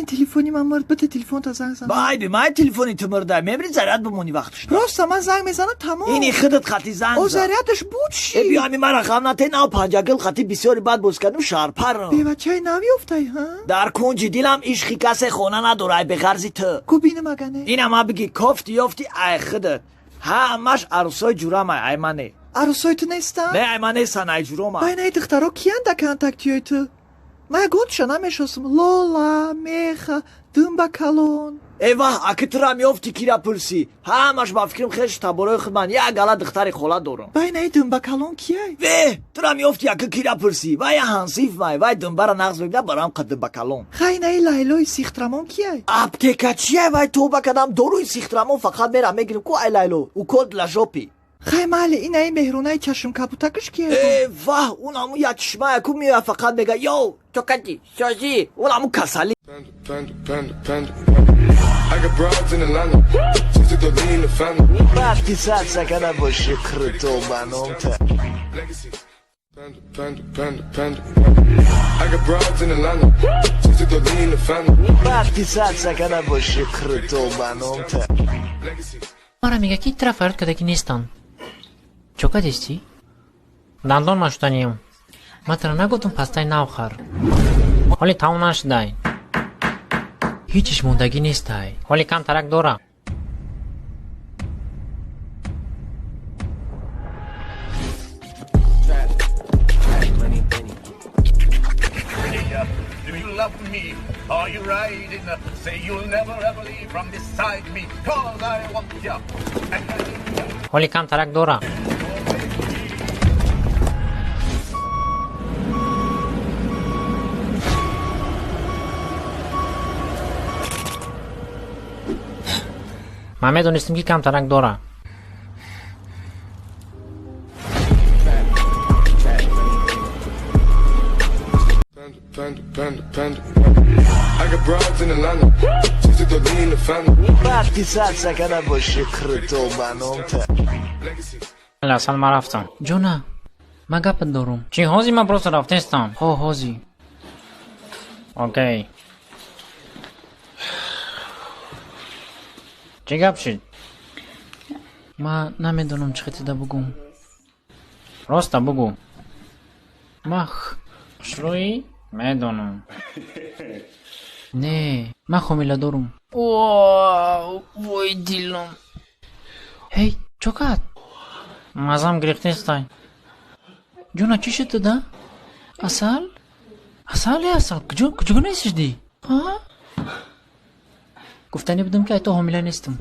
Телефони ман мурд, бите телефонта занг зан. Ба айби май телефони ту мурда, мемри заряд бимонӣ вақтш. Просто ман занг мезанам, тамом. Ини худат хати занг О зан. Зарядаш буд ши. Э, биё ҳами мара ғам нате, нав панҷагил хати бисёри бад боз кардум, шарпарам. Бевачаи нав ёфтай, ҳа? Дар кунҷи дилам ишқи касе хона надора, ай беғарзи ту. Ку бинам агане. Ина ма биги, кофти ёфти ай худат. Ҳамаш арӯсои ҷурамай, ай мане. Арӯсои ту нестанд? Не, ай ман нестан, ай ҷурома. Байнаи духтаро киянд да контактиёи ту? Ман ягонташа намешносам. Лола, Меха, Думба калон. Э ваҳ, аки турам ёфти, кира пурсӣ? Ҳамаш ба фикрам хеш таборои худ, ман як гала духтари хола дорам. Байнаи Думба калон кияй? Ве, турам ёфти, аки кира пурсӣ? Вай ҳансиф май, вай думбара нағз мебина, барам қа думба калон. Хайнаи Лайлои сихтрамон кияй? Аптека чия вай, тоба кадам, доруи сихтрамон фақат мерам мегирим ку ай Лайло, укол для жопы. Хай майли, инаи Меҳрунаи чашмкабутакаш кияй? Э ваҳ, он ҳаму як чишмая ку меояд, фақат мега: «Йоу, чокати созӣ», он ҳаму касалӣ. Panda, panda, panda, panda. I got broads in Atlanta. Just to lean the family. Вақти сад сакана боши круто ба номта. Legacies. Panda, panda, panda, panda. I got broads in Atlanta. Just to lean the family. Вақти сад сакана боши круто ба номта. Legacies. Мара мега, ки тра фарёд карда, ки нестанд. Чо кадистӣ? Дандон нашуданиям. Ман тра нагуфтам, пастаи нав хар. Ҳоли тамом нашудай. Ҳичиш мондагӣ нестай. Ҳоли кам тарак дора. Do you love me? Are you riding? Say you'll never ever leave from beside me. 'Cause I want ya. And I need ya. Ҳоли кам тарак дора. Ман медонистам, ки кам тарак дора. Panda, panda, panda, panda. I got broads in Atlanta. Just to lean the family. Вақти сад сакана боши круто ба номта. Legacies. Асал, ман рафтам. Ҷона, ман гапат дорум. Чӣ ҳозир? Ман просто рафтестам. Ҳо, ҳозир. Окей. Чӣ гап шид? Ман намедонам, чӣ хетида бугум. Роста бугӯ. Ман хушрӯӣ медонам. Не, ман ҳомила дорум. Вой, дилам! Ҳей, чо кард? Мазам гирифтестай. Ҷона, чӣ шуд туда? Асал, асал, е асал, куҷо, куҷо несишдӣ? Гуфтанӣ будам, ки ай ту ҳомила нестам.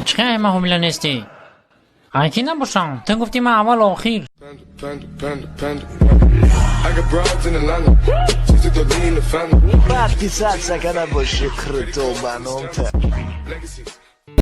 Чӣ ай ман ҳомила нестӣ? Ай ки набошам? Ту гуфтӣ, ман аввалу охир. Panda, panda, panda, panda. I got broads in Atlanta. Just to lean the family. Вақти сад сакана боши круто ба номта. Legacies.